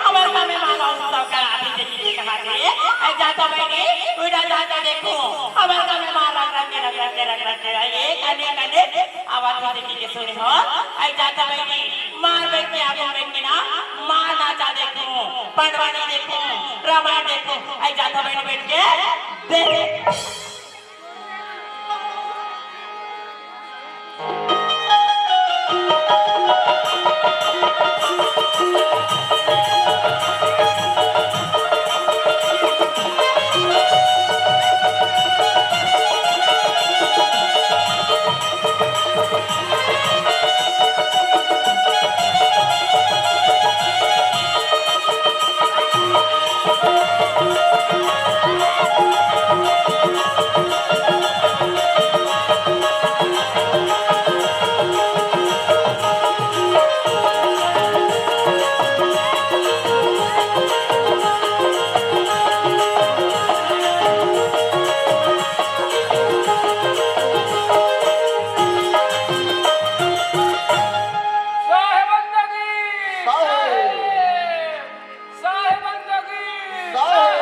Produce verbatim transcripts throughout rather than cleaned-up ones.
हमर गाँव में माँ उत्सव कराथे कहिके कहाथे। अई जाथव बहिनी, उइला जाथव देखहूँ। हमर गाँव में माँ रंग रंग के, रंग रंग के, रंग रंग के, अनेक अनेक आवथे कहिके सुने हँव। अई जाथव बहिनी, माँ बइठ के आगू बइठ के ना, माँ नाचा देखहूँ, पंडवानी देखहूँ, रामायण देखहूँ। अई जाथव बहिनी बइठ के देख। साहेब बंदगी! साहेब! साहेब बंदगी! साहेब!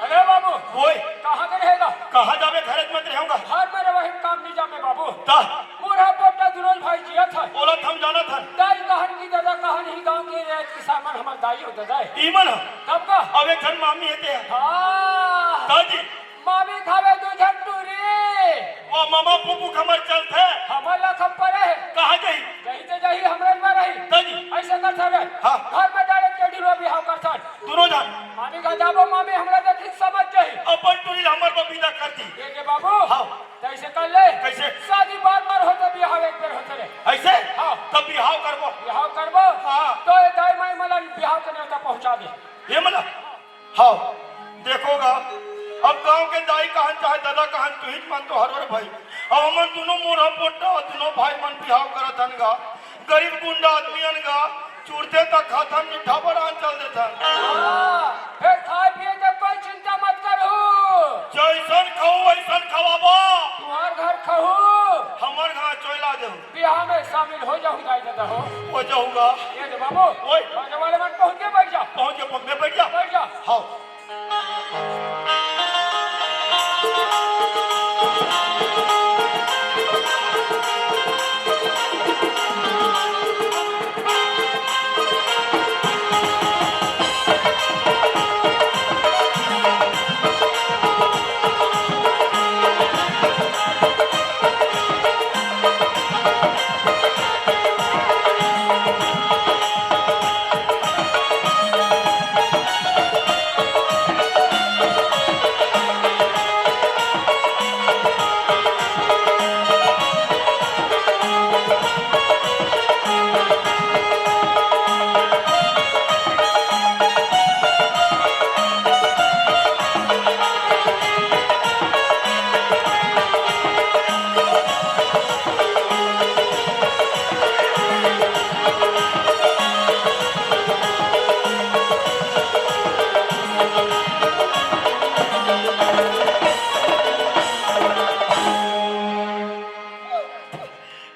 अरे बाबू, ओए। कहाँ के रहेगा? कहाँ जाबे, घर में रहेगा? घर में रहे, वही काम नहीं जामे बाबू। ता? बूढ़ा पोटा दुनों भाई जियत हे। ओला हम जानत हन। दाई कहन की दादा कहन ही गाँव के रहे, किसान मन हमर दाई हो दादा हे। ई मन ह? तब का? अब एक झन मामी हे ते। हाँ। दादी। मामी खावे दू झन टूरी। वो मामा फूफू खमर चलथे। हमर ला खप्पर हे। कहाँ जाही? जाही ते जाही, हमरे में रही। दादी। अइसे करथन रे। हाँ। घर में डाले के ढिलवा बिहाव करथन। दुनों झन। मामी का जाबो, मामी हमला देखी समझ जाही। अपन टूरी ला हमर बर बिदा कर दी। ये के बाबू। हाँ। त अइसे कर ले। कइसे? शादी बार बार होथे, बिहाव एक बेर होथे रे। अइसे? हाँ। तब बिहाव करबो। बिहाव करबो? हाँ। त ये दाई माई मन ला बिहाव के नेवता पहुँचा दे। ये मन ला? हाँ। देखो गा, अब गाँव के दाई कहन चाहे दादा कहन, तुहिच मन तो हरवर भाई। अब हमन दुनों मोरहा पोट्टा, दुनों भाई मन बिहाव करत हन गा। गरीब गुंडा आदमी हन गा, चुरथे त खाथन, मीठा बरान चल देथन। हाँ, फेर खाए पिए के कोई चिंता मत करहू। जइसन खाहू, वइसन खवाबो। तुँहर घर खाहू। हमर घर चोइला देहू। बिहाव में शामिल हो जाहू दाई दादा हो। हो जाहू गा। ये दे बाबू। ओए। बाजा वाले मन पहुँच के बइठ जा। पहुँच के पग में बइठ जा। बइठ जा। हाँ।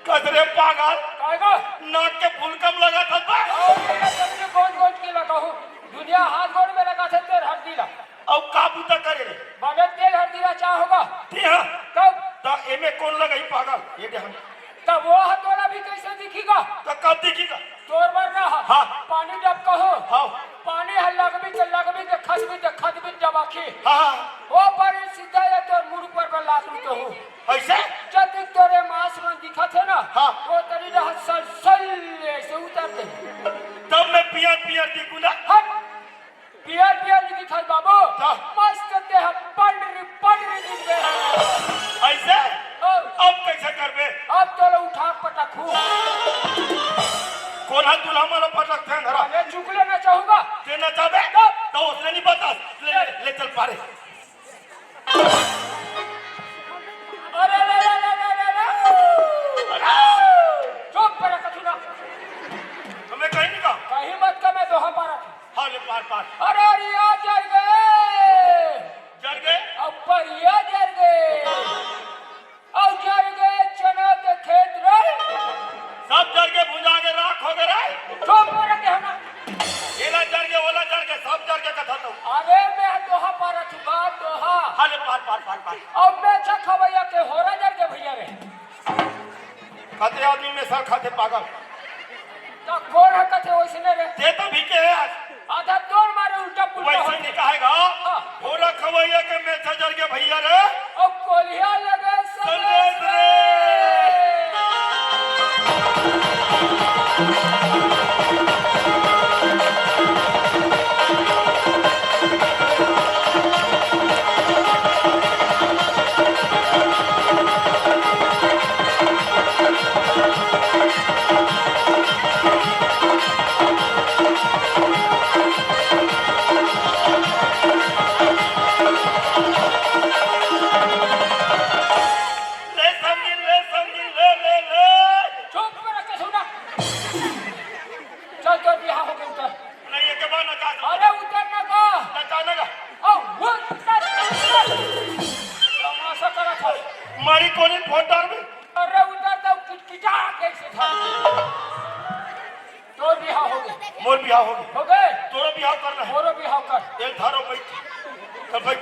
कस रे पागल। काय गा? नाक के फूल कम लगाथस बे। अउ ये सबके गोंज गोंज के लगाहूँ। दुनिया हाथ गोड़ में लगाथे तेल हरदी ला। अउ का बूता करे रे? बने तेल हरदी ला चाह होगा। ते हाँ। तब? त एमे कोन लगाही पागल? ये दे हम। तब वो ह तोला भी कइसे दिखी गा? त कब दिखी गा? तोर बर ना ह। हाँ। पानी डबकहूँ। हाँ। पानी ह लगबी त लगबी त खदबी त खदबी डबाखी। हाँ, हाँ। ओ पर सीधा ये तोर मुड़ ऊपर बर लात लुटहूँ। अइसे? जतिक तोरे मांस मन दिखत हे ना, हाँ। ओ तरी रहत सल सल अइसे उतर दे। तब मैं पियर पियर दिखूँ ना? हट। पियर पियर निकलत हस बाबू। का? मस्त देह पंडरी पंडरी दिखबे। अइसे? हो। अब कइसे करबे? अब तोला उठा पटकहूं। कोन हा दूल्हा मन ला पटकथे अंधरा? अरे चुकले नचाहूं गा। तें नचाबे? तब? त ओसने नइ बता। ले, ले, ले चल पारे। अरे, अरे, अरे, अरे, अरे, अरे। अरे! चुप करे कछु ना। त मैं कहीं नइ कहंव। कहीं मत का, मैं दोहा पारत हंव। हाँ, ले पार, पार। अरे, अरे, या जर गे। जर गे? अउ परिया जर गे। अउ जर गे चना के खेत रे। सब जर गे भुंजा गे राख हो गे रे। चुप रह के हना। एला जर गे, ओला जर गे, सब जर गे कथा तो। अरे मैं दोहा पारत हंव, दोहा। हाँ, ले पार, पार, पार, पार। अउ मेछा खवइया के होरा जर गे भइया रे। कते आदमी मेछा खाथे पागल। त कोन ह कथे ओइसने रे? तें तो भी के आज। आधा तोर मारे उल्टा पुल्टा वइसे हो। नइ कहे गा। हाँ। होरा खवइया के मेछा जर गे भइया रे। अउ कोलिहा लगे संदेश संदेश रे। रे। ले संगीन, ले संगीन, ले, ले, ले। चुप रह के सुना। चल, तोर बिहाव हो गे, उतर। नहीं, एके बार नचा दो। अरे, उतर ना का। नचा ना का। ओ, उतर, उतर। तमाशा करत हस। मारी कोनी फोड़ डारबे। अरे, उतर तो किटकिटा कइसे था। तोर बिहाव हो गे। मोर बिहाव हो गे। हो गे? तोरो बिहाव करना हे। मोरो बिहाव कर। एक धारो बैठ। चल बैठ।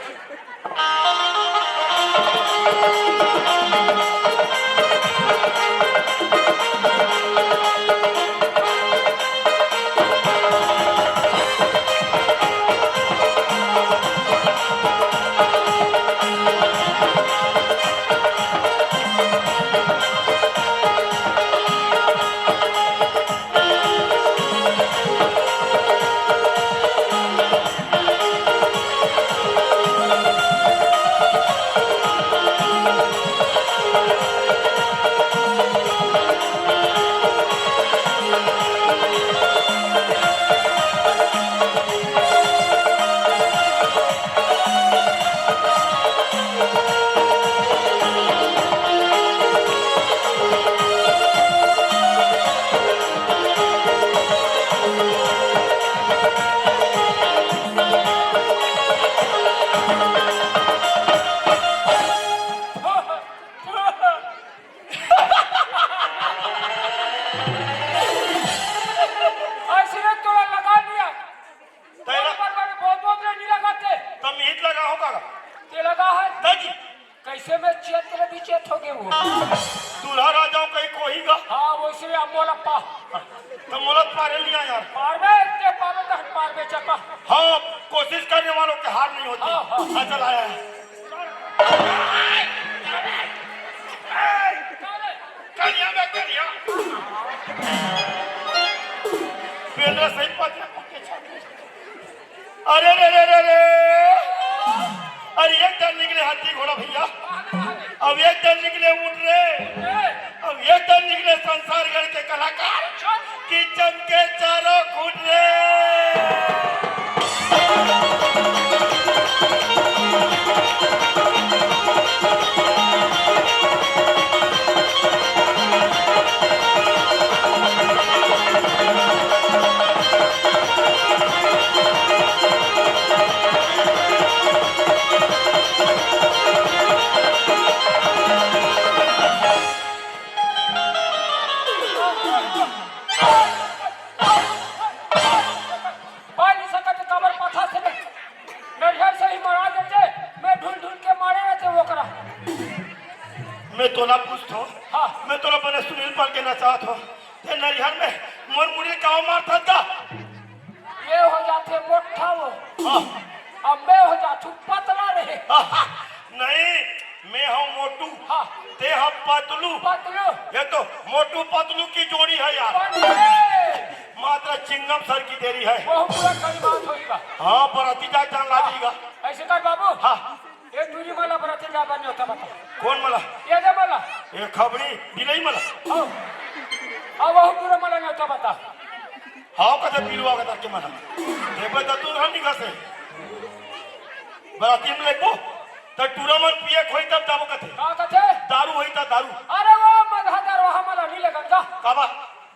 अइसने तोला लगा लिया। तैला- बार, बार, बार, बहुत, बहुत रे, नहीं लगाते। तम ईद लगा होगा। ये लगा है। दादी। कइसे मैं चेत ले भी चेत हो गे हंव। दूल्हा राजाओं कहीं कोही गा। हाँ, वइसे अब मोला पा। त मोला पारे लिया यार। पारबे, ते पारबे, तहन पारबे, चपा। हाँ, कोशिश करने वालों की हार नहीं होती। हाँ, हाँ। हाँ, चल आया है। कनिया बे, कनिया। पेंद्रा सही पहुंच गया, पक्के छाती। अरे रे रे रे रे। अरे एक दल निकले हाथी घोड़ा भइया, अब एक दल निकले ऊंट रे, अब एक दल निकले संसारगढ़ के कलाकार कि चमके चारों खूंट रे। पानी सकत काबर पथाथे। नरियर से ही मरा देते, मैं ढूंढ ढूंढ के मारे रहते ओकरा। मैं तोला पूछत हंव, हाँ। मैं तोला बने सुनील पाल के नचात हंव, ते नरियर में मोर मुड़ी काबर मारथस गा? ये हो जाथे मोट्ठा वो। हाँ। अब मैं हो जाथंव पतला रे। नहीं, मैं हंव मोटू, हाँ। ते ह पतलू। पतलू। ये तो मोटू पतलू की जोड़ी है यार। पतलू। मात्र चिंगम सर की देरी। है। बहुत बुरा कड़ी बात होई गा। हाँ, बराती जाए जान लागी गा। ऐसे कर बाबू। हाँ। ए टूरी मला बराती जाए बर न्योता बता। कौन मला? ये दे मला। ए खबड़ी, बिलई मला। हाँ। हाँ, बहुत बुरा मला न्योता बता। हाँ, कथे बिलवा के ताके मला। देबे त तू घर निकसे। बराती में लेबो, त टूरा मन पिए खोई तब जाबो कथे। का कथे? दारू होई त दारू। अरे वो मगहा दारू, वहाँ मला नहीं लगन जा। काबा?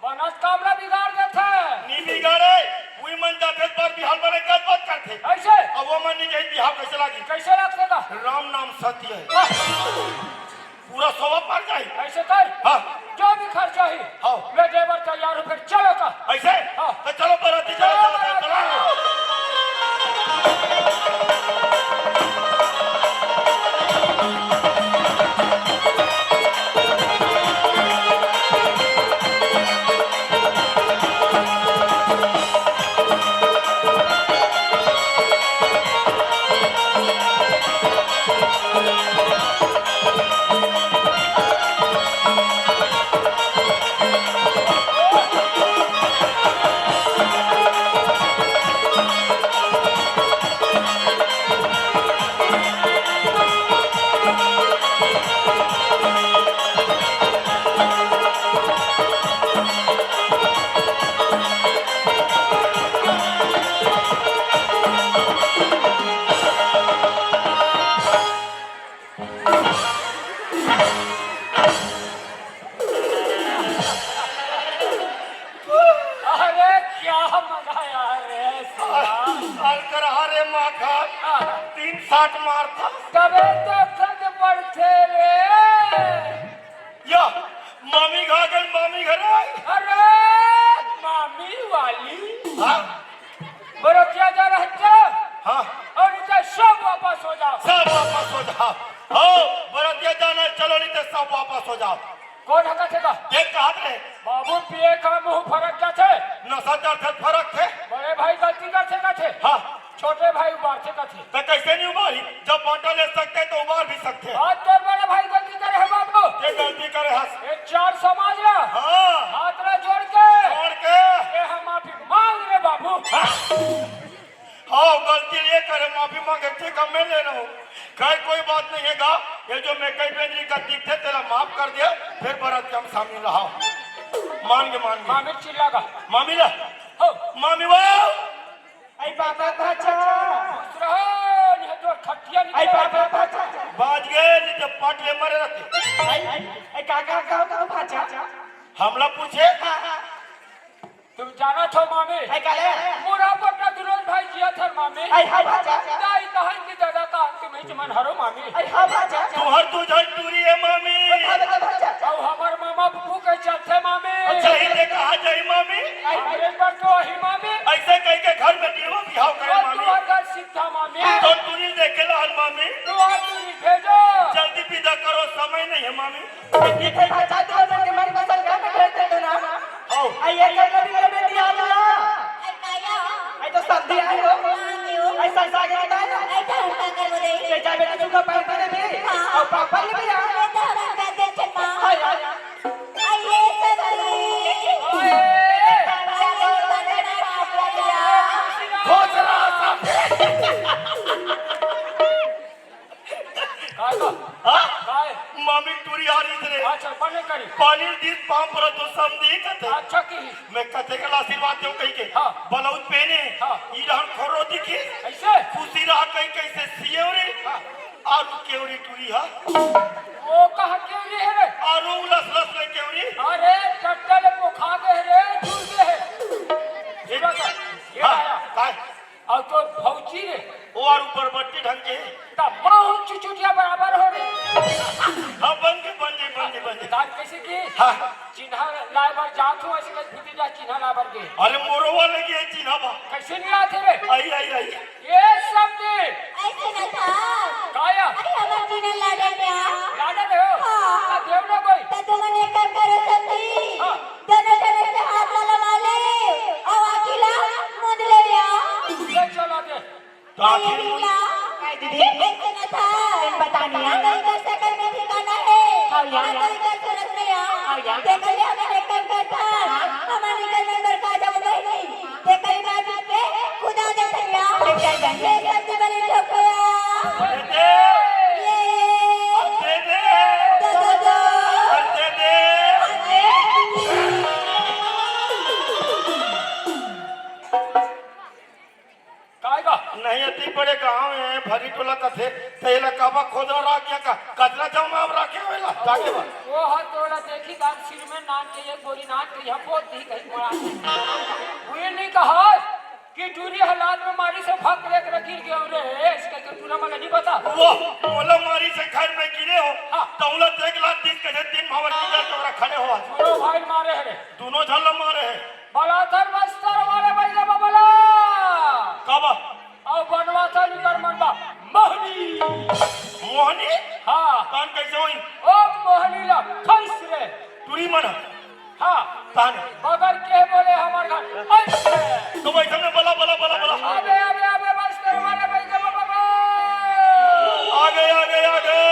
बनस काम ला बिगाड़ देथे। नी बिगाड़े, उही मन जाथे पर बिहाव बने गदबद करथे। ऐसे? अब वो मन नहीं जाही बिहाव कैसे लागी? कैसे लगथे गा? राम नाम सत्य है। हाँ। पूरा सोवा पार जाही। ऐसे कर। हाँ। जो भी खर्चा ही, हाँ। मैं देबर तैयार हूँ, फिर चलो का। ऐसे? हाँ। तो चलो बराती, चलो, चलो, चलो, चलो। अरे क्या मजा यार रे, साला। अरे कर, अरे माखा, हाँ। तीन साठ मारथा। तबे तो कद बढ़थे रे। या, मामी घा गई, मामी घर आई। अरे, मामी वाली। हाँ। बरतिया जा रहा है क्या? हाँ। और इधर सब वापस हो जाओ। सब वापस हो जाओ। हो, बरतिया जाना है, चलो नहीं तो सब वापस हो जाओ। कौन है कथे का? देख कहा थे। बाबू पिए का मुंह फरक जाथे। नशा चढ़थे फरक थे। बड़े भाई गलती करथे कथे। हाँ। छोटे भाई उबारथे कथे। तो कैसे नहीं उबारी? जब बांटा ले सकते हैं तो उबार भी सकते हैं। आज तोर बड़े भाई गलती करे है बाबू। ये गलती करे हस। ये चार समाज ला। हाँ। हाथ ला जोड़ के। जोड़ के। ये हम माफी मांग ले बाबू। हाँ। हाँ, गलती ये करे, माफी मांगे, ठीक है, मैं ले रहा हूँ। खैर, कोई बात नहीं है गा। ये जो मैं कई बेंजरी का दिखते, तेरा माफ कर दिया, फिर बरात के हम शामिल रहा। मान के, मान के। मामी चिल्ला गा। मामी ला। हो। मामी वाह। आई बाबा भाचा। खुश रहो, ये तो खटिया निकल आई बाबा भाचा। बाज गए, नहीं तो पाट ले मरे रहते। आई, आई, आई काका, का, का भाचा? हमला पूछे? हाँ, हाँ। तुम जानत हो मामी, है काले? मोर अपन ना दुरोज भाई जियत हर मामी। आई हाँ भाचा। दाई तहन की दादा का अंतिम ही जमन हरो मामी। आई हाँ भाचा। तुहर दू झन टूरी है मामी। ओ हाँ बेटा भाचा। अउ हमर मामा फूफू के चलथे मामी। अच्छा ही दे कहा जाई मामी। आई हमरे पर तो ही मामी। ऐसे कह के घर में दिलवा बिहाव करे और मामी। तू हर घर सीधा मामी। तो टूरी देखे लान मामी। तू हर टूरी भेजो। जल्दी विदा करो, समय नहीं है मामी। ये भाई भाचा, तो के मन पसंद का भेज दे ना। आओ। आ ये कर कभी कभी दिया ना। आई तो सर्दी आई हो। आई संसा के बताए ना। आई तो हल्का कर बोले। ये जा बेटा, तू का पैर पड़े भी। हाँ। और पापा ने भी आ। ये तो हल्का कर दे छे माँ। हाँ यार। आई ये सर्दी। आई ये बड़ा पापा। खोज रहा सब। काय बा? हाँ? काय? मामी टूरी आ रही रे। अच्छा, बने करी। पानी दिस पाँव पर तो समझी कथे। अच्छा की। मैं कथे के आशीर्वाद देव कही के। हाँ। ब्लाउज पहने। हाँ। ई रहन खोरो दिखी। ऐसे? खुशी रहा कही कैसे सियवरी। हाँ। आरू केवरी टूरी हा। वो कहा केवरी है रे? आरू लस लस में केवरी। अरे, टट्टा ले पोखा गए रे, झूल गए है। ये, ये हाँ, आया। काय? अउ तोर भौजी रे। ओ आरू बरबट्टी ढंग के। त महू चुचुटिया बराबर हो रे। हाँ, बन के, बन जे, बन जे, बन जे। दान कैसे की? हाँ। चिन्हा लाए बर जात हूँ, ऐसे कहीं फूटी जा चिन्हा लाए बर के। अरे मोरो वाले की है चिन्हा बा। कैसे नहीं आते रे? आई, आई, आई। ये सब दे। ऐसे न था। काया? अरे हमार चिन्हा लाडे में आ। लाडे में हो? हाँ। आ देव ना कोई। त तुमन एक काम करो सब दी। हाँ। दोनों जने से हाथ ला लगा ले, अउ आँखी ला मूंद ले या। ले चला दे। तो आखिर ये ला। काय दीदी? ऐसे न था। तुम बतानी ना है। कोई कर सकल में ठिकाना है। हाँ, या, ना या। कोई कर सूरत में या। हाँ, या। ते कल हमारे कम कर था। हाँ। हमारे कल में कर का जब गई नहीं। ते कल बात ये सबसे बड़ी ठोकरा। दे दे। ये। दे दे। दो, दो, दो। दे दे। काय गा? नहीं, अति बड़े गांव हे, भरी टोला कथे, त एला काबर खोदरा राख गया का? कचरा जमा राखे हो एला, ताके बा। वो हा तोला देखी गांव सिर में नान के एक बोरी नान के यहाँ पोत दी कहीं पड़ा। वो ये नहीं कहा कि टूरी हालात में मारी से भाग लेकर गिर गया रे, इसका तो टूरा मगर नहीं पता। वो, मोला मारी से घर में गिरे हो, हाँ। तौला देख ला दिन के दिन भावर की जर तोरा खड़े हो आज। दोनों भाई मारे हरे। दोनों झन ला मारे हे। बलाथन बस्तर वाले भैया बबला। काबर? अउ बनवाथन इकर मन बा मोहनी। मोहनी? हाँ। तान कैसे होई? ओ मोहनी ला खैस रे। टूरी मन। हाँ। तान। बगर के बोले हमर घर। ऐसे। तो वैसे में बला, बला, बला, बला। अबे, अबे, अबे, बस्तर वाले भैया बबला। आगे, आगे, आगे।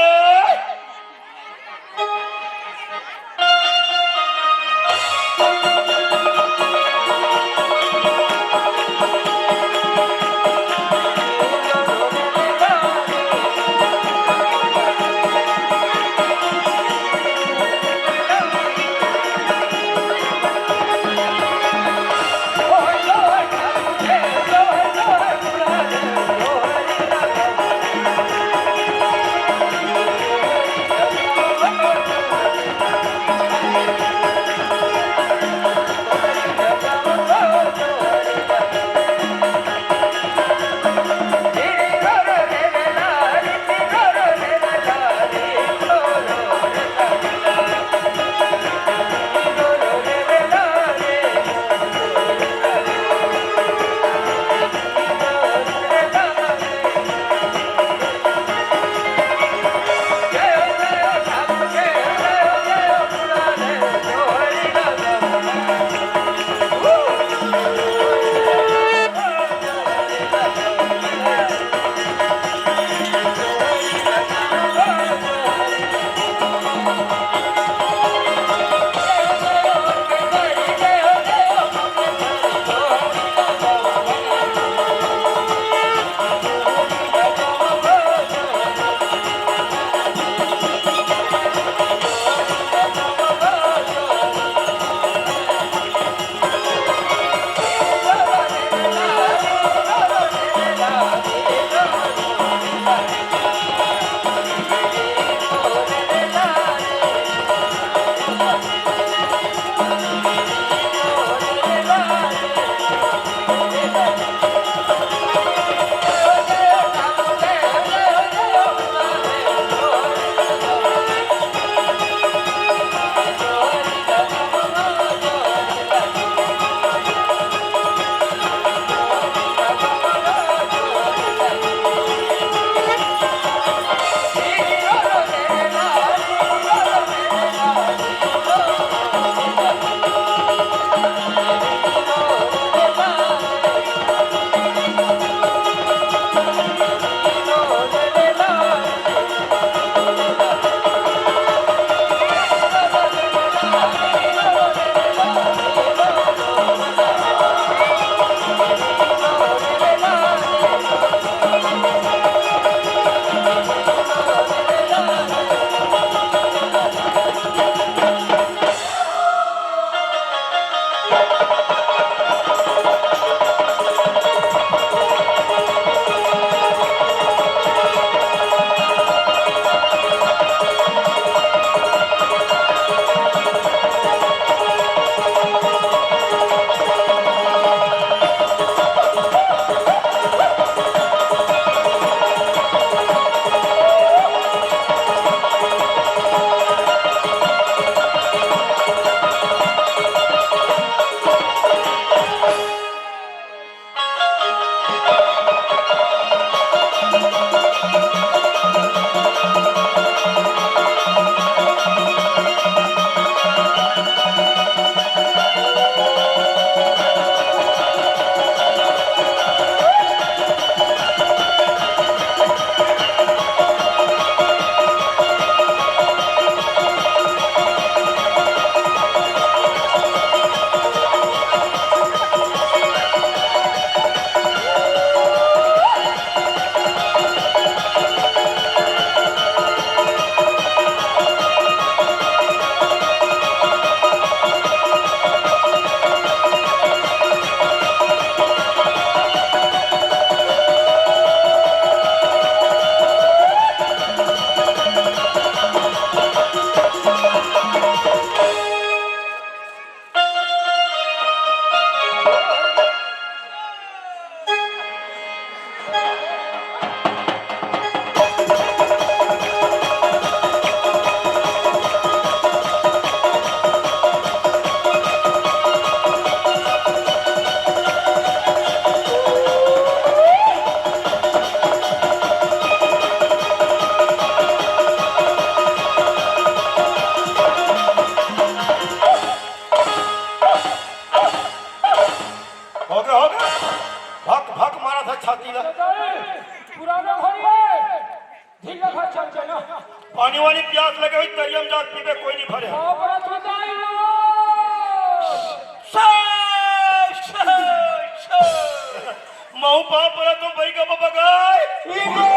छाती ला। पुराना घड़ी है। ढीला घर चल के ना। पानी वानी प्यास लगे हुई, तरियम जात पीबे, कोई नहीं भरे। बाप रे, तू दाई लो। Show, show, show. महू पाँव परा तो बई का बबा गाय। इंगो,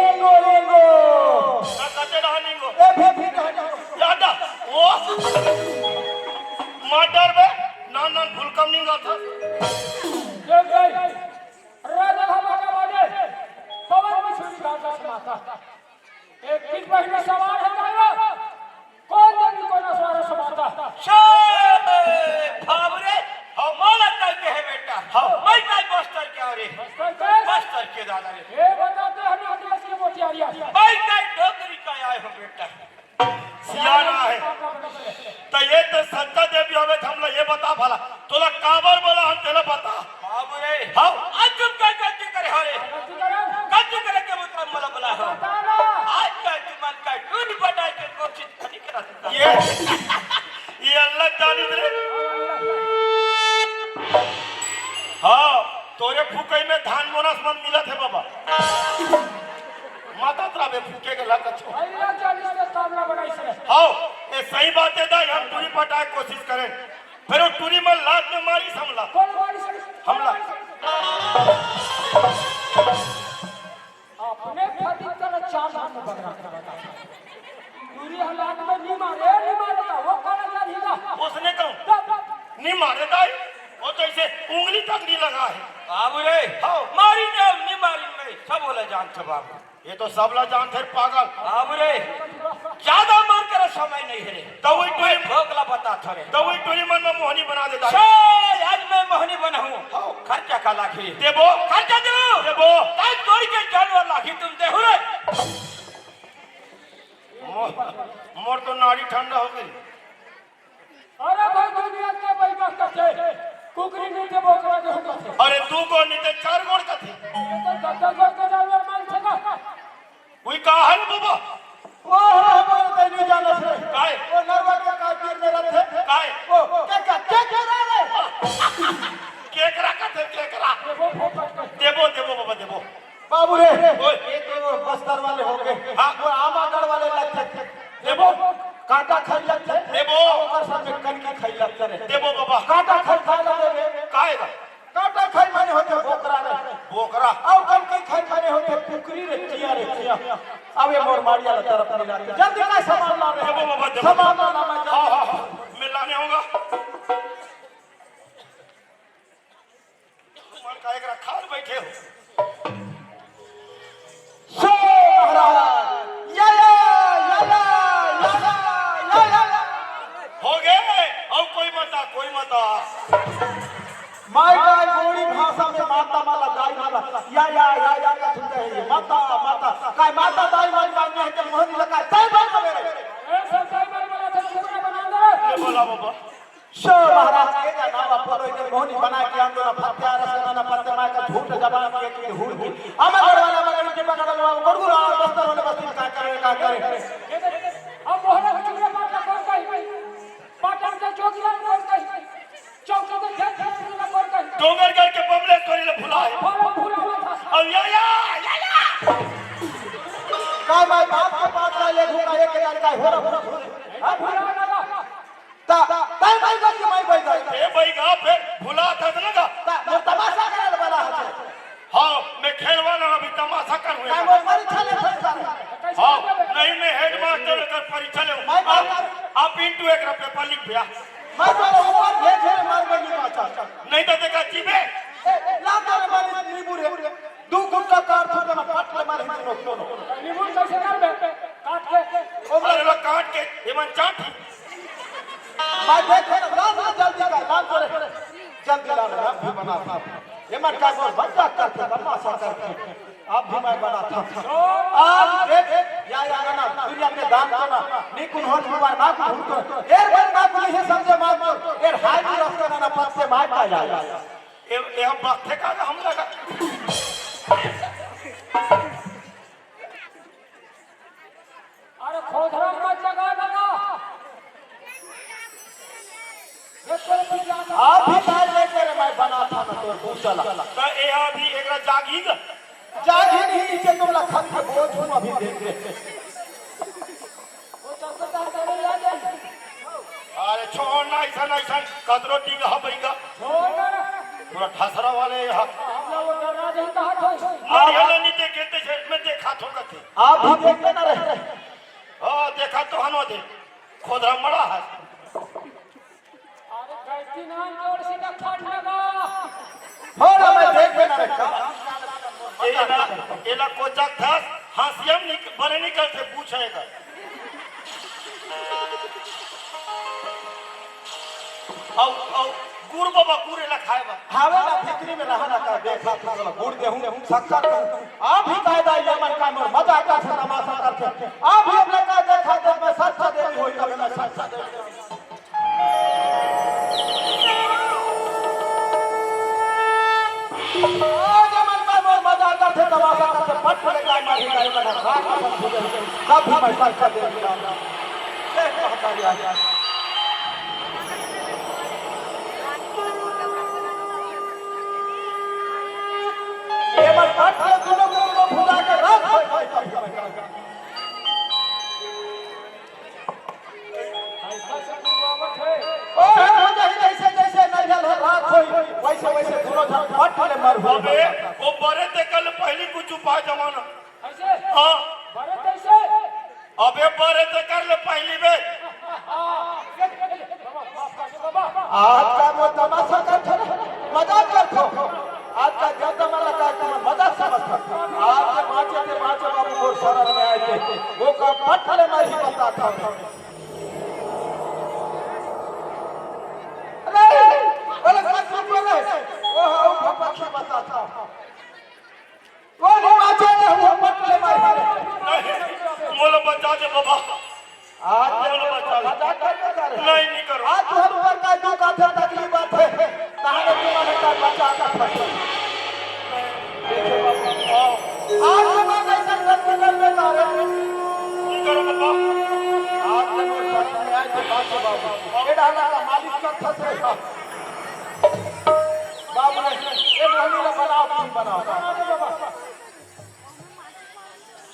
इंगो, इंगो। ना कते ना निंगो। ए, फे, फे, ना, ना। यादा, वो। मार डार बे, ना, ना, भूल कम निंगा था। जय जय। राजा भला का बाजे, पवन में छुरी गांजा समाता। एक किस बहिनी सवार है गायो, कौन देवी को न सवार समाता। शे, बाबरे, हम मोला कह के है बेटा, हाँ। मैं काय बस्तर के आ रे। बस्तर के? बस्तर के दादा रे। ये बताते हम आदिवासी के मोतियारिया। मैं काय डोगरी का आए हो बेटा। सियाना है। त ये तो सच्चा देवी हवे, त हमला ये बता भला, तोला काबर बोला हम तेला बता। बाबू रे, हाँ। आज तुम क्या गलती करे हो रे? गलती करे? गलती करे के मतलब मला बोला हो। बता ना। आज का तुमन का टूरी पटाए के कोशिश नहीं करा सकता। ये, ये अल्लाह जानी रे। हाँ, तोरे फुकई में धान बोनस मन मिलत है बाबा। माता तरा बे फूके के ला कछो। अइला चालीस के कामना बनाई से। हाव, ये सही बात है दाई, हम टूरी पटाए कोशिश करें। फिर वो टूरी मन लात में मारी हमला। कौन मारी से? हमला। अपने फटी तले चार धाम में बगरा कर बता। टूरी हम लात में नहीं मारे, नहीं मारे का, वो काला जान ही ना। उसने कहूँ, तब नहीं मारे दाई, वो तो ऐसे उंगली तक नहीं लगा है। बाबू रे, हाव। मारी ने, नहीं मारी में, सब बोला जानते बाबू। ये तो सबला जानथे पागल। बाबू रे, ज्यादा मार करे समय नहीं है रे। तो वही टूरी मैं भोकला बता था रे। तो वही टूरी मन में मोहनी बना देता है। छे, आज मैं मोहनी बनाऊं। हाँ। खर्चा का लागी? देबो। खर्चा देबो। देबो। ताई तोरी के जानवर लागी तुम देहु रे। मोर, मोर तो नाड़ी ठंडा हो गई। अरे भाई, दुनिया के बैठक कथे, कुकरी नीचे बोकरा के हुकथे। अरे, दू गो नीचे चार गोड़ कथे। ये तो दस दस गोड़ के जानवर मान सका। उई का है रे बाबा? वो हो, वो तो नहीं जाना से। काय? वो नरवा के का तीर में रथे। काय? वो, के का, के के रहा रे? केकरा कथे, केकरा। ये वो फोकट कर। देबो, देबो बाबा, देबो। बाबू रे, ओए। ये तो बस्तर वाले हो गए। हाँ। वो आमागढ़ वाले लगते थे। देबो। कांटा खाई लगते। देबो। ओकर साथ में कनकी खाई लगते रे। देबो बाबा। कांटा खाई खा लेते रे। काहे बा? कांटा खाई माने होते बोकरा रे। बोकरा। और कनकी खाई माने होते कुकरी रे, चिया रे, चिया। अब ये मोर मारिया ला तरफ मिला के। जल्दी का सामान ला रे। देबो बाबा, देबो। सामान ला, ला, मैं हाँ, हाँ, हाँ। मैं लाने होगा। मन का एक रखाल बैठे हो। सो महाराज, या, या, या, या। हो गए, अब कोई मता, कोई मता। माई का गोड़ी भाषा में माता माला, दाई माला, या, या, या, या का सुनते हैं ये। माता, माता, काय माता दाई माई मांगे है, जब मोहनी लगा, दाई माई मांगे। ए, सब दाई माई मांगे, सब सुनना बना दे। ये बोला बाबा। शो महाराज के का नाम पर एक मोहनी बना के आंदो ना, फत्या रस ना, ना पत्ते माय का झूठ जबान के की हुड़ की। अमर वाला मगर के पकड़ लो, गुड़गुड़ा बस्तर वाले बस्ती में का करे, का करे। अब मोहरा के चुगले पाटा कौन कही? पाटा के चौकीदार कौन कही? चौकी के खेत खेत में कौन कही? डोंगरगढ़ के बमलेश्वरी ले भुलाए। भोला भुलावा था। अब या, या, या, या। का मैं बात के बात ना ले घूमा, एक हजार का हो रहा, हो रहा। अब भुलावा ना। ता, ताई बैगा कि माई बैगा? ए बैगा, फिर भुला था ना का? ता, मोर तमाशा करे वाला है। हाँ, मैं खेल वाला अभी तमाशा कर हुए। काय मोर परीक्षा ले फेल कर। हाँ, नहीं मैं हेडमास्टर कर परीक्षा ले। मैं आप, आप into एक रुपये पर लिख दिया। मैं तो ऊपर भेज है मार में नहीं बाचा। नहीं तो देखा जी बे। ए, ला तो रे मालिक नींबू रे। दू गुटका काट फूट ना पाट ले मारे दोनों, दोनों। नींबू कैसे काट बे? काट के। ओ अरे लो काट के, ये मन चाट। मैं देखे ना, ला, ला, जल्दी कर, ला, करे। जल्दी ला, मैं भी बना था। ये मन का बोल, मजाक करते, तमाशा करते। आप भी मैं बना था। आज देख, या, या, ना, दुनिया के दान को ना, नी कुन होत हुआ, ना कुन हुआ। एर बार ना कुन ही समझे मान को, एर हाय भी रस्ते ना, ना पत्ते माय का या, या। ए, ए, हम बात थे का, हम लगा। अरे खोधरा मत जगा लगा। ये कोई भी जाता आप भी ताल लेके रे, मैं बना था ना तोर पूछला। तो ए आप एकरा जागी ग। जागी नहीं, नीचे तुम लखन के बोझ हूँ अभी देख ले। अरे छोड़ ना, ऐसा ना, ऐसा कतरो टींग ह बइगा। पूरा ठसरा वाले ह। मरिया ला नहीं देखे, तैसे मैं देखा थो कथे। आप भी देखते ना रहे। हाँ, देखा तो हनो दे। खोदरा मड़ा है। अरे गलती नाम जोड़ सीधा खट लगा। हो ना, मैं देख के ना रखा। एला, एला कोचक धस, हासियम निक-, बने निकल से पूछेगा। औ, औ, गुड़ बाबा, गुड़ एला खाए बा। हावे ना, फिक्री में रहा ना का, देखा था, चलो, गुड़ देहूं, शक्कर देहूं। आप भी कायदा ये मन का मोर मजाक करथे, तमाशा करथे। आप भी अपने का देखा, देख मैं सच्चा देवी होई, कभी मैं सच्चा देवी। आज मन का मोर मजाक करथे, तमाशा करथे, पट ले गाय मारी, गाय मारी, रात में सब छूटे, तब भी मैं सर कर दे दिया। ए, महतारी आ गया। ये मन पट ले दोनों को, दोनों भुला के रात में, भाई, भाई, भाई, भाई। ऐसा से बुलवावत है। ओ, हे भौजाई, जैसे, जैसे नरियल हर रात होई, वैसे, वैसे दोनों झन पट ले मर हो। अबे, वो बरे ते कल पहली कुछ उपाय जमाना। ऐसे? हाँ। बरे कैसे? अबे, बरे ते कर ले पहली बे। हाँ, ये, ये, बाबा, माफ कर दे, बाबा। आज का वो तमाशा कर, मजाक कर। आज का ज्यादा मला काय तुम्हें मजाक समझता। आज के बाँचे थे, बाँचे बाबू मोर शरण में आए थे। वो का पट ले मैं ही बताता हूँ। अरे, अरे, मत सुन रे। वो हाँ, वो भपक से बताता हूँ। वो नहीं बाँचे थे, वो पट ले मैं ही। नहीं, मोला बचा दे बाबा। आज मोला बचा ले। मजाक करके जा रहे। नहीं, नहीं करो। आज तुहर ऊपर का दुख आथे, तकलीफ आथे, तहाने तुम्हारे का बचा का फंसे। देखो बाबू, आओ। आज तुम्हारे ऐसा गलती कर बेटा रे। नहीं करो बाबा। आज तुम्हारे साथ में आए थे बाबू। ये डाला का मालिक का फंसे था। बाबू ने, ये मोहनी ला बनाओ, तुम बनाओ।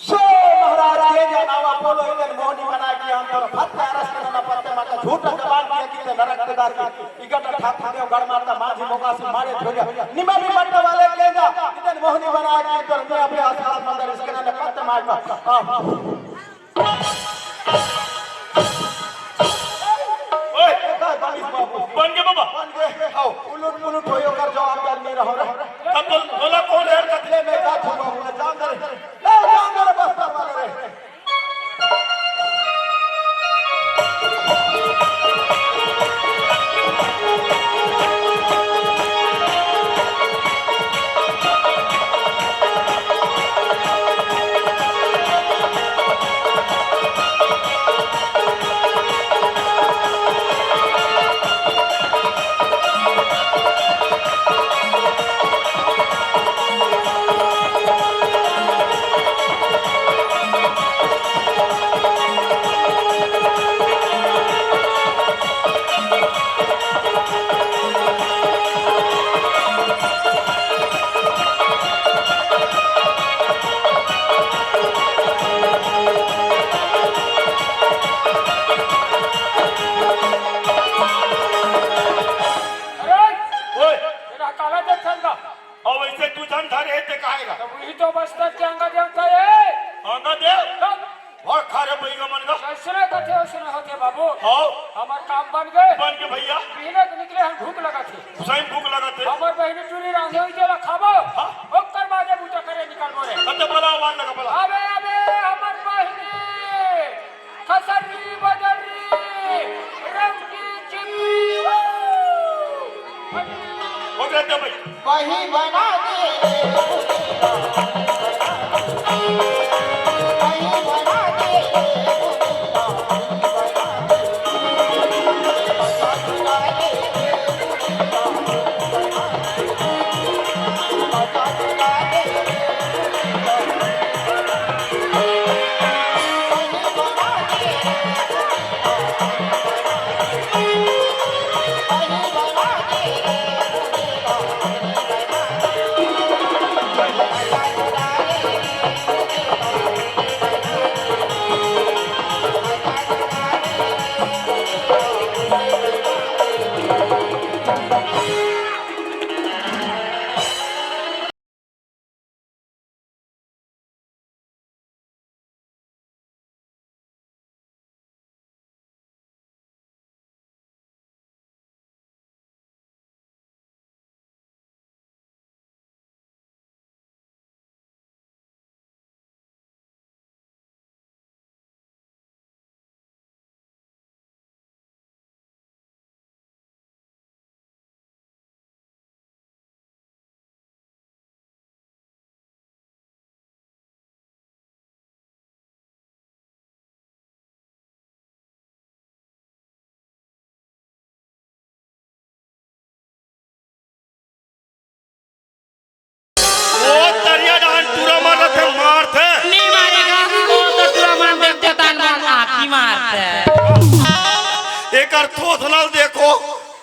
सो महाराज के जनावा बोलो, इतन मोहनी बना के हम तोर फत्ते अरस के ना पत्ते मा का झूठा जबान किया कि ते नरक के दार की इगट ठाक देव गड़ मारता माझी मोगा से मारे धोरिया निमा भी मट्टे वाले के जा इतन मोहनी बना के तोर मैं अपने आसपास मंदिर इसके ना पत्ते मार का। ओए, बन गे बाबा। बन गे, आओ, उलट पुलट होई, ओकर जवाबदार नहीं रहो रे। तब तो बोला कौन है? ले, मैं का छुपा हूँ, जान दे रे। ले, जान दे रे, बस कर वाले रे। अरे! ओए! तेरा काला देख चल रहा। अब ऐसे तू झन धरे हे ते काहे गा? तब वही तो बस्तर के अंगा देवता है। अंगा देव? तब? और खारे बैगा मन का? ऐसने कथे, ऐसने होथे बाबू। हाँ। हमार काम बन गए। बन के भैया। पीने के निकले हम भूख लगा थे। सही भूख लगा थे। हमार बहिनी टूरी रांधे हुई तेला खाबो। हाँ। ओकर बादे बूता करे निकलबो रे। कते बड़ा आवाज लगा बड़ा। अबे, अबे, हमार बहिनी। खसरी बदरी, रंग की चिपरी। हो गया क्या भाई? वही बना दे। वही बना दे।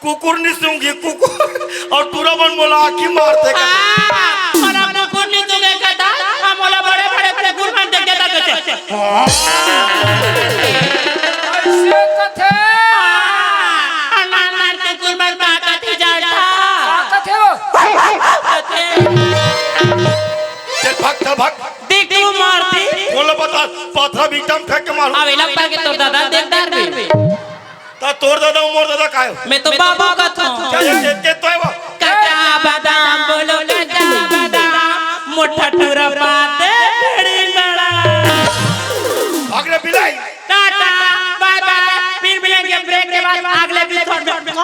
कुकुर नहीं सूंघी, कुकुर। अउ टूरा मन मोला आँखी मारथे का। हाँ, मोला कुकुर नहीं सूंघे का था, हम मोला बड़े बड़े कुकुर मन देख देता कैसे। ऐसे कथे। हाँ, नान नान कुकुर मन का कथे जानता। का कथे वो? कथे। चल भाग, चल भाग। देख तू मार दे। बोलो बता, पथरा बीटा म फेंक के मारू। अब एला पर के तोर दादा देख डार बे। त तोर दादा अउ मोर दादा काय हो? मैं तो बाबू कथों। चल, चल, चल, चल, तो है वो। कच्चा बादाम बोलो, कच्चा बादाम, मोटा टूरा पाते, बड़ी बड़ा। भाग रे बिलाई। टाटा, बाय बाय, फिर मिलेंगे ब्रेक के बाद अगले एपिसोड में।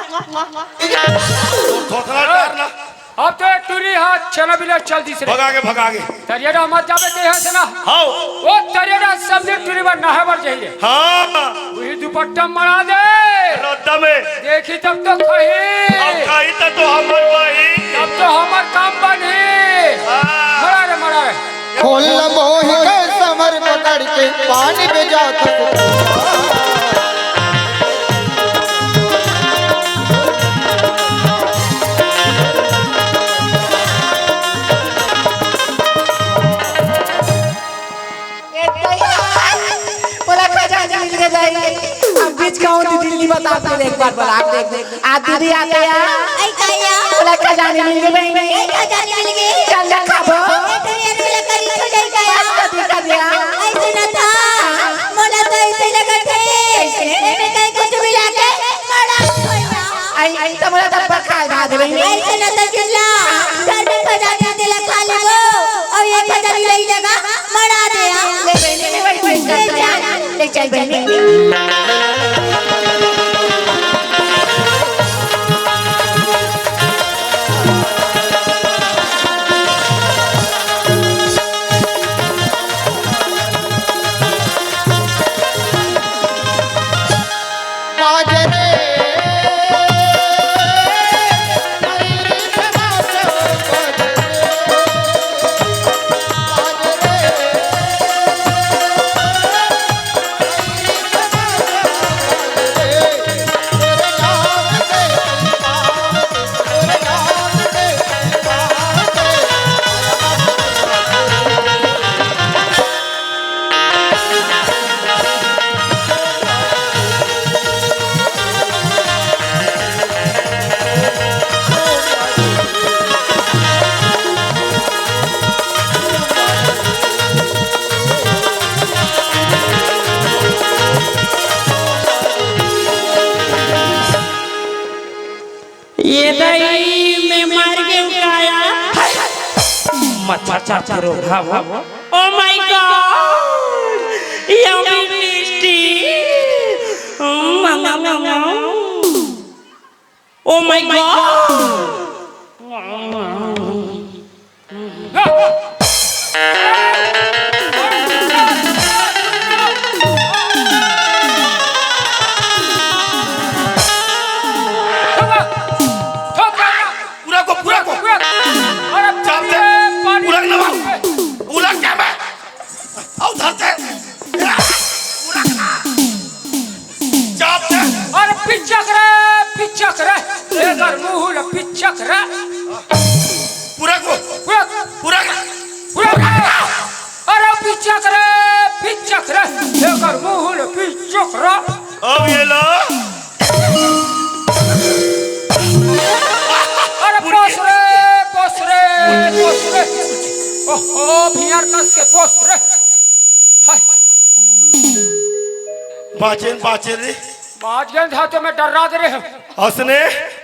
थोथरा डर ना। अब तो एक टूरी हाथ छेना बिला चल दिस रे। भगा के, भगा के। तरिया डा मत जाबे ते यहाँ से ना। हाओ। ओ तरिया डा सब दिन टूरी बर नहाए बर जाही रे। हाँ। वही दुपट्टा मड़ा दे। रद्दा में। देखी तब तो खाही। अब खाही त तो हमर भाई। तब तो हमर काम बनही। हाँ। मड़ा रे, मड़ा रे। खोल मोहि के समर पकड़ के पानी में जात हस। ए भैया, मोला खजाना मिल गे दाई। अब बीच गाँव दी दिल्ली बता दे एक बार बोला, आप देख, देख। आ दीदी आ गया। आई काया। मोला खजाना मिल गे बहिनी। ए खजाना मिल गे। चल ना खाबो। ए दुनिया में लगा दी तो जाई काया। बस कभी कर दिया। ऐसे ना था। मोला तो ऐसे लगा थे। ऐसे? ए में कहीं कुछ मिला के मड़ा भैया। आई, आई तो मोला तब पर खा धा दे बहिनी। ऐसे ना तो चिल्ला। घर में खजाना दिला खा लेबो। अउ ये खजाना ले लगा। मड़ा दे आ। ले बहिनी, ले बहिनी, ले चल, ले चल बहिनी। ये दही में मर के उठाया। मत, मत, मत करो, हाँ, हाँ। Oh my God! Yummy tasty! Mm, mm, mm, mm, mm. Oh my God! पूरा को, पूरा को। अरे चाप दे। पानी। पूरा के नवा। पूरा क्या बे? आओ धरते। पूरा का। चाप दे। अरे पिचक रे, पिचक रे। एकर मुंह ल पिचक रे। पूरा को। पूरा। पूरा का। पूरा का। अरे पिचक रे, पिचक रे। एकर मुंह ल पिचक रे। अब ये ला। अरे पोस रे, पोस रे, पोस रे। ओहो, भियार कस के पोस रे। हाय। बाचेन, बाचेन रे। बाच गेन था तो मैं डर्रा दे रहे हूँ। असने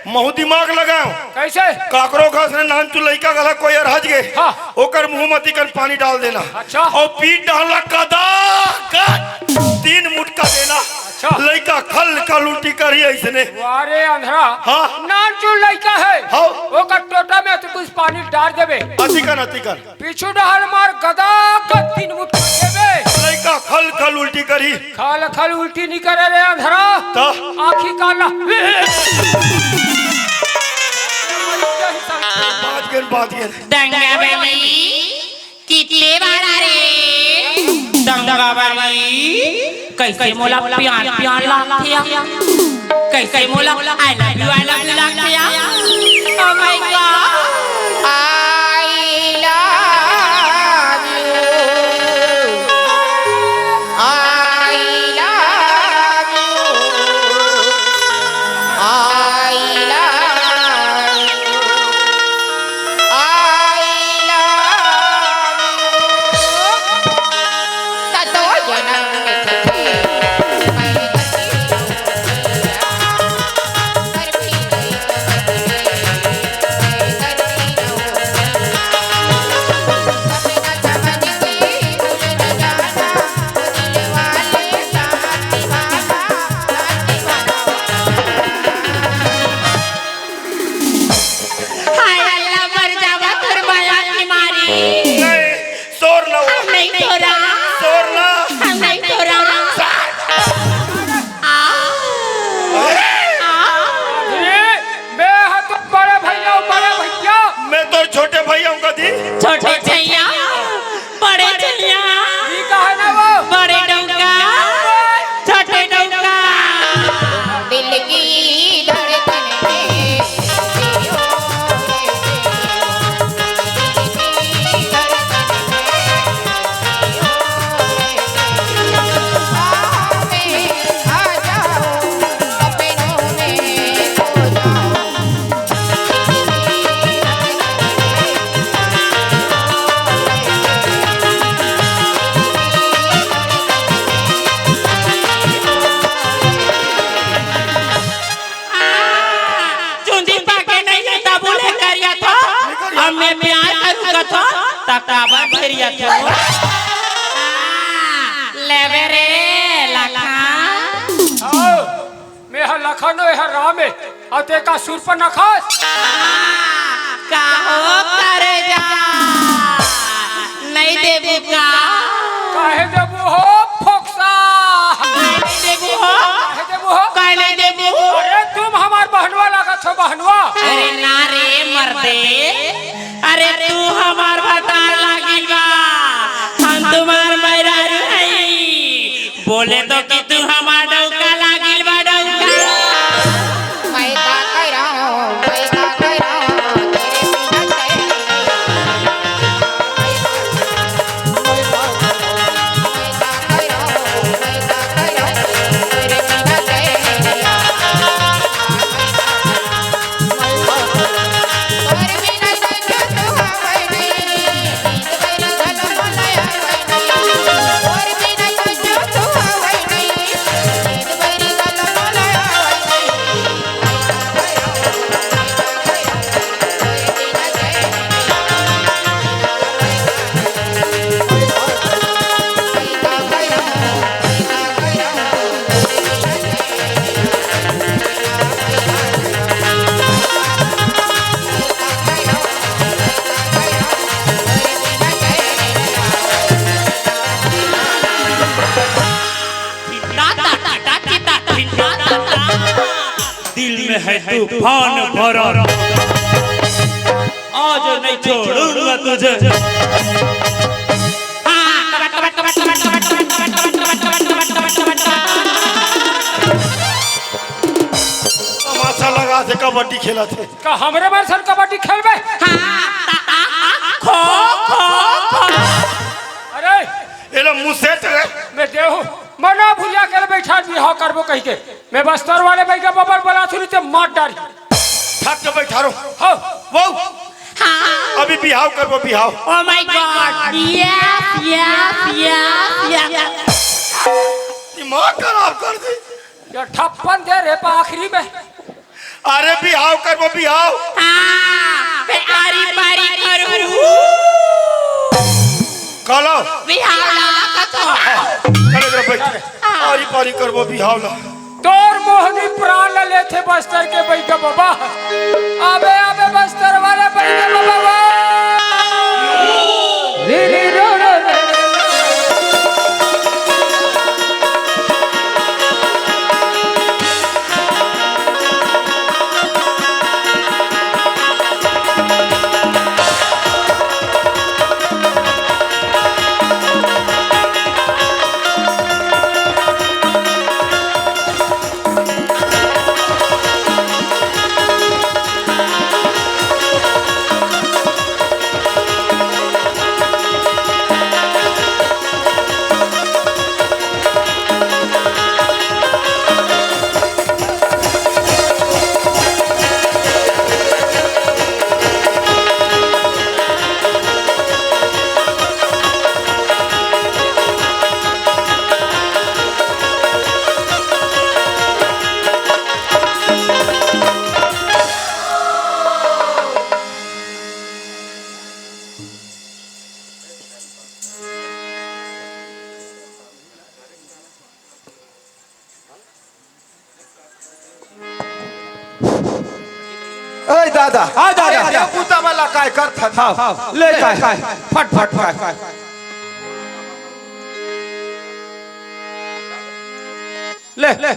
महू दिमाग लगाओ। कैसे? काकरो का असने नानचु लइका गला कोई अरहज गे। हाँ। ओकर मुंह म तिकन पानी डाल देना। अच्छा। अउ पीठ डालना कदा कद तीन मुटका देना। अच्छा। लइका खल खल उल्टी करही अइसने। वारे अंधरा। हाँ। नानचु लइका है। हाँ। ओकर टोटा में तो कुछ पानी डाल देबे। अतिकन, अतिकन। पीछू डहर मार गदा का तीन मुट्ठी देबे। लइका खल खल उल्टी करही। खल खल उल्टी नी करे रे अंधरा। त? आँखी काला। बाज गेन, बाज गेन। दंगा बनी, कितने बार रे? दंगा बनी, कैसे मोला प्यार प्यार लागथे? कैसे मोला I love you, I love you लागथे यार। Oh my God। I love you। I love you। I love you। I love you। सतो जन्म में तुझे मैं हाय अल्लाह, मर जावा तोर माया के मारे। नहीं, शोर ना हो। हम नहीं तोरा। शोर ना। हम नहीं तोरा। आ। आ। अरे, मैं हा तो बड़े भैया हूँ, बड़े भैया। मैं तो छोटे भैया हूँ कदी। छोटे भैया, बड़े भैया। ठीक है ना वो? बड़े डौका, छोटे डौका। दिल की धड़कन में जियो रे जियो। चुंदी पाके नहीं है, तबू ले करिया था। अब मैं प्यार करूँ कथो, त काबर घेरिया थो? लेवे रे लखा। आओ, मैं हा लखन, ये हा राम है। अउ ते का सुर पर नखस? का हो करे जा? नहीं देबू का? काहे देबू हो फोकसा? नहीं देबू हो? काहे देबू हो? काहे नहीं देबू? अरे तुम हमार बहनवा लागत हो, बहनवा। अरे ना रे मर्दे, अरे तू हमार भतार लागिल बा, हम तुम्हार मेहरारू हई। बोले तो कि तू हमार डौका लागिल बा, डौका। मैं का कह रहा हूँ, मैं का कह रहा हूँ, तेरे बिना चैन नहीं आया। मैं का कह रहा हूँ, मैं का कह रहा हूँ, मैं का कह रहा हूँ, तेरे बिना चैन नहीं आया। दिल में है तूफान भरा, आज नहीं छोड़ूंगा तुझे। तमाशा लगा थे, कबड्डी खेला थे। का हमरे मन सन कबड्डी खेलबे? हाँ, आ, आ, आ, खो, खो, खो। अरे, एला मुसेट रे। मैं देहू, मना भुलिया के बैठा बिहाव करबो कहि के। मैं बस्तर वाले बइगा बबल बला सुनी ते मार डारी। थक के बैठा रहो। हो। वो। हाँ। अभी बिहाव करबो, बिहाव। Oh my God। Yes, yes, yes, yes। दिमाग खराब कर दी। ये ठप्पन दे रे पा आखिरी में। अरे बिहाव करबो, बिहाव। हाँ, बे आरी पारी करू। काला। बिहाव ला कथो। चले जरा बैठ। हाँ। आरी पारी करबो बिहाव ला। तोर मोहनी प्राण ला लेथे बस्तर के बइगा बबा। अबे, अबे बस्तर वाले बइगा बबा। रे, रे, रो, रो, रो। दादा, हाँ, दादा। अरे, बुता वाला काय करथन? हाँ, ले काय, काय, फट, फट, काय। ले, ले।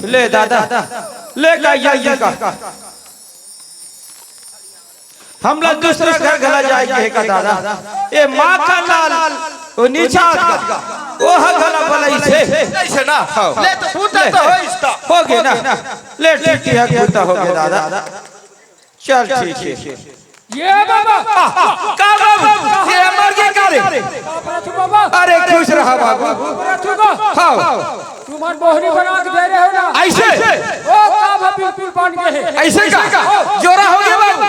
ले दादा, ले का, ये, ये का। हमला दूसरा घर घला जाए के हे का दादा? ए माखन लाल, ओ निषाद का, ओ ह घला बलइसे। अइसे ना? हाँ। ले तो बूता ले। तो होइस ता। होगे ना? ले ठीक हे, बूता होगे दादा। चल ठीक हे। ये बाबा। का बाबू? ये मर गे का रे? बाप रे तू बाबा। अरे खुश रहा बाबू। बाप रे तू बाबा। हाँ। तुमन मोहनी बना के दे रहे हो ना? अइसे? ओ, का बा बिल्कुल बन गे हे। अइसे का? जोरा होगे बाबू।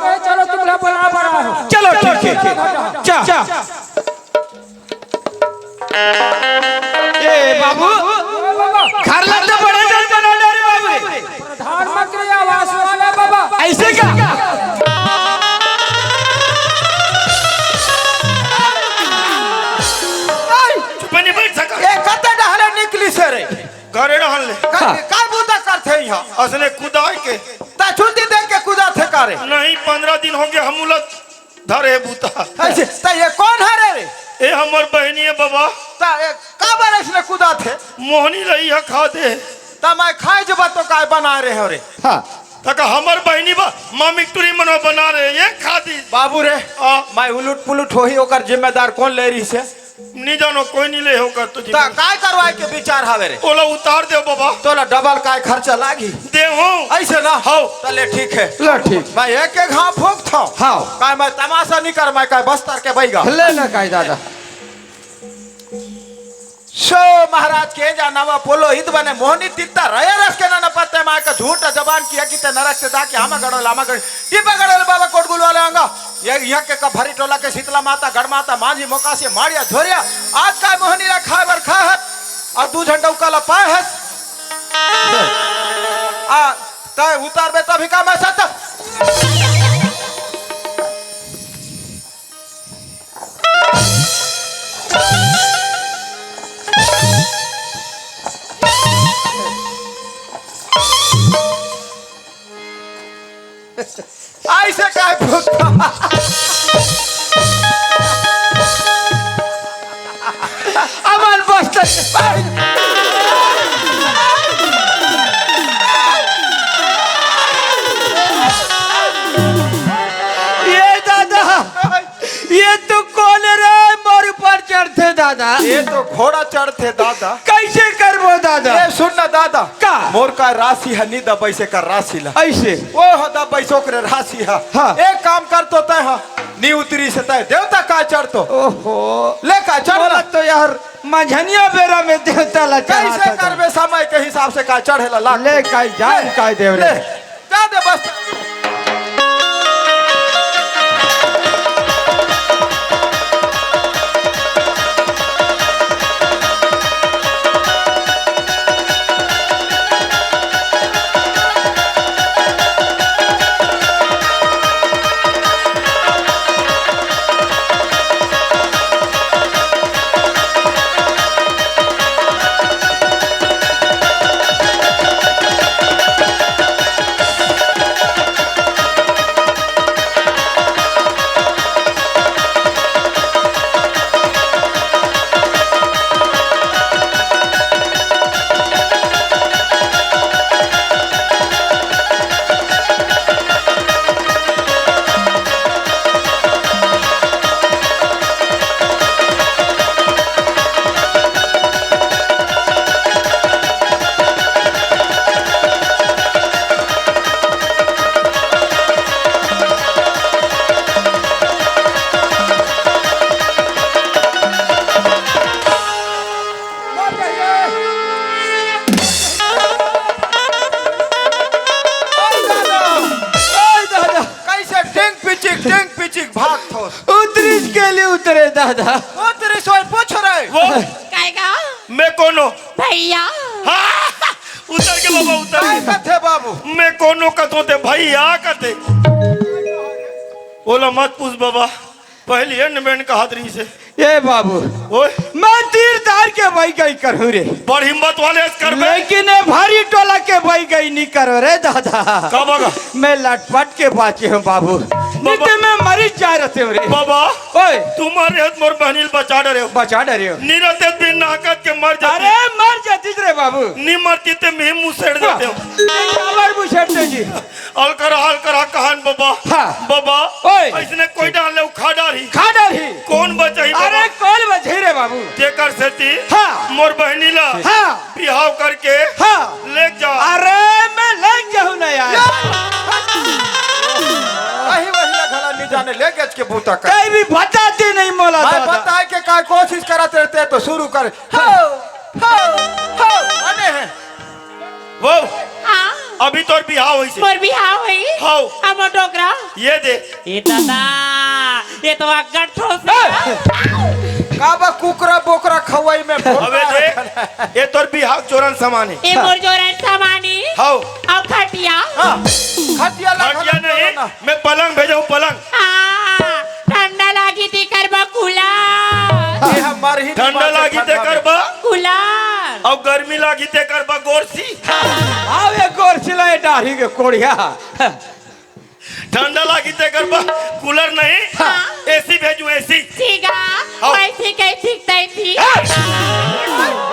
ए, चलो तुमला बना बना हो। चलो ठीक हे। जा। ए बाबू, ए बाबा। घर ला तो बड़े जन बना ले रे बाबू रे। प्रधानमंत्री आवास वाला बाबा। अइसे का? चुप नहीं बैठ सका। ए, कते डहले निकलिस रे? घरे रहन ले। का, हाँ। का बूता करथे इहाँ? असने कुदाय के। ता छुट्टी दे के कुदाथे का रे? नहीं, पंद्रह दिन होगे हमू ला धरे बूता। अइसे, ता ये कोन हरे रे? ए हमर बहिनी हे बाबा। ता ए काबर अइसने कुदाथे? मोहनी लइहा खा दे। ता मैं खाए जबा तो काय बना रहे हो रे? हाँ। ता का हमर बहिनी बा, मामी टूरी मन बना रहे, ये खा दी। बाबू रे, हाँ। मैं उलट पुलट होही ओकर जिम्मेदार कोन ले रहिसे? नी जानो, कोई नी ले हो कर तुझे। ता काय करवाए के विचार हवे रे? ओला उतार दे बाबा। तोला डबल काय खर्चा लागी? दे हो। अइसे ना? हो। तले ठीक हे। ला ठीक। मैं एक एक हाँ फूंक था। हाँ। काय मैं तमाशा नी कर, मैं काय बस्तर के बैगा। ले ना काय दादा। सो महाराज के जा नवा पोलो हित बने मोहनी तित्ता रया रस के ना न पत्ते माय का झूठ जबान किया कि ते नरक से दा के हम गड़ो लामा गड़ टिपा गड़ो बाबा कोटगुल वाले आंगा। ये यहाँ के का भरी टोला के शीतला माता, गढ़ माता, मांझी, मोकासी, माड़िया, झोरिया, आज का मोहनी ला खाए बर खा हत और दू झंडा उकाला पाए हत। आ, तय उतार बे तभी का मैं सत्ता। अइसे काय भूत? अमन बस्तर। ये दादा, ये तो कोन रे मोर ऊपर चढ़थे दादा? ये तो घोड़ा चढ़थे दादा। कइसे करबो दादा? ये सुन ना दादा। का? मोर का राशि ह नी दबइसे का राशि ला। अइसे? ओ ह दबइसे ओकरे राशि ह। हाँ। एक काम कर तो तय ह, नी उतरिसे तय देवता का चढ़ तो। ओहो। ले का चढ़ मोला ना। तो यार मंझनिया बेरा में देवता ला चढ़ा कइसे था। करबे समय के हिसाब से का चढ़े ला लाग। ले का जान ले। का देव रे। ले। जा दे बस। कइसे टिंग पिचिक, टिंग पिचिक भागथोस? उतरिस के लिए उतरे दादा। उतरिस होय पूछ रहे। वो काय का? मैं कोनो? भैया। हाँ, उतर के बाबा, उतर काय के। कथे बाबू? मैं कोनो कथों ते भैया कथे। ओला मत पूछ बाबा, पहली एंड में कहत रहिस हे। ए बाबू, ओए। मैं तीर तार के बइगई करहूं रे। बड़ हिम्मत वाले अस करबे। लेकिन ए भारी टोला के बइगई नी करो रे दादा। का बगा? मैं लटपट के बाचे हूं बाबू। बाबा। नहीं तो मैं मरी जा रहते हूं रे। बाबा। ओए। तुमर रहत मोर बहनी ल बचा डरे हो। बचा डरे हो। नी रहते बिन नाकत के मर जाती। अरे मर जाती रे बाबू। नी मरती ते मैं मुसेड़ देते हो। काबर मुसेड़ते जी? अलकरहा, अलकरहा कहन बाबा। हाँ। बाबा, ओए। अइसने कोई डाल ले खा डारही। खा डारही। कौन बचाही बाबा? अरे कौन बचाही रे बाबू? तेकर सेती हाँ। मोर बहनी ला हाँ। बिहाव करके हाँ। लेग जा। अरे मैं लेग जाहूं ना यार। वही, वही ला घला नी जाने, ले गज के बूता कर। कहीं भी बताती नहीं मोला मैं दादा। बताए के का कोशिश करत रहते तो शुरू कर। हो, हो, हो, अने है। वो, हाँ। अभी तोर बिहाव होइस हे। मोर बिहाव होइस? हव। हमर डोकरा? ये दे। ए दादा, ये तो अग्गड़ ठोस हे। का बा कुकरा बोकरा खवई में भोग अबे दे, ये तोर बिहाव जोरन समान हे। ए मोर जोरन समान हे। हव। अउ खटिया? हाँ, खटिया ला खटिया खड़ा नहीं, करो ना। मैं पलंग भेजहूं, पलंग। हाँ, ठंडा लागी तेकर बा कूलर। ये हमार ही ठंडा दिमाग है लागी ठंडा तेकर में। बा कूलर। अउ गर्मी लागी तेकर बा गोरसी। हाँ, ये गोरसी ला ये डाढ़ी के कोड़िया। ठंडा लागी तेकर बा कूलर नहीं, हाँ। एसी भेजू, एसी। ठीक है, हाँ। वैसे कहीं ठीक नहीं थी।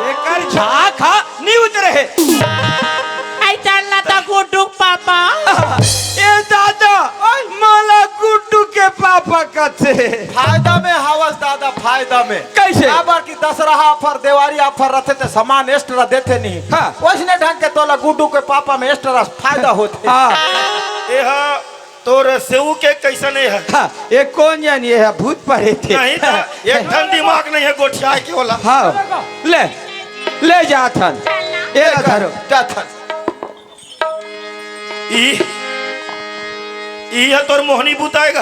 एकर झांक हा नी उतरे हे। आई चल ना तो गुड्डू के पापा। ए दादा, मोला गुड्डू के पापा कथे। फायदा में हवस दादा, फायदा में। कैसे? काबर कि दसरहा ऑफर, देवारी ऑफर रथे ते सामान एक्स्ट्रा देथे नहीं। हाँ। वैसने ढंग के तोला गुड्डू के पापा में एक्स्ट्रा फायदा होथे। हाँ। ए हा तोर सेऊ के कैसन हे? हाँ, ये कौन जानी हे, भूत परे थे। नहीं तो एक ठन दिमाग नहीं हे गोठिया के वाला। हाँ, ले, ले जा थन। ये ला धरो। जा थन। ई, ई हे तोर मोहनी बुताएगा।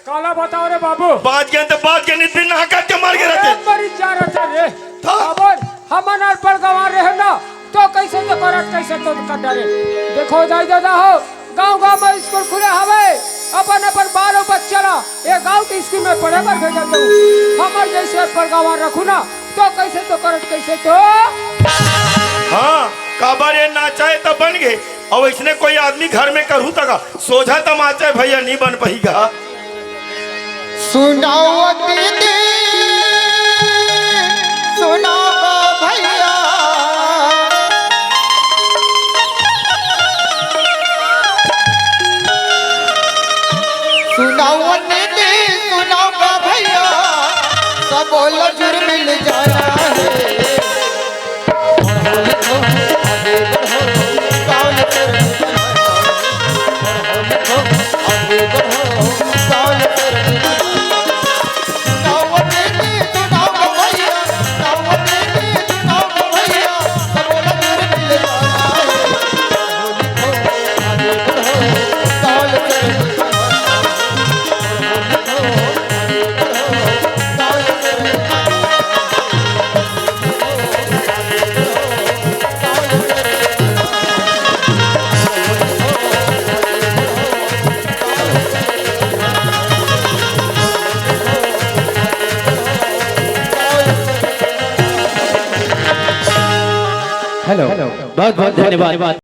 काला बताओ रे बाबू। बाज गे त बाज गे, नित दिन नहा के मर गे अरे रहते। मरी जा रहते रे। हाँ। खबर हमन अनपढ़ गंवार रहे ना, तो कैसे तो करत, कैसे तो कर डारे। देखो दाई दादा हो, गांव गांव में स्कूल खुले हवे, अपन अपन बाल अउ बच्चा ला ये गांव के स्कूल में पढ़े बर भेजत हूँ। हमर जैसे अनपढ़ गंवार रखू ना, तो कैसे तो करत, कैसे तो। हाँ, काबर ये नाचाए त बन गे, अउ इसने कोई आदमी घर में करहू तका सोझा तमाचा भैया नी बन पही गा। सुनाओ दीदी, सुनाओ भैया, सुनाओ दीदी, सुनाओ भैया, सब बोलो जुर्म मिल जाना है। हेलो, बहुत बहुत धन्यवाद।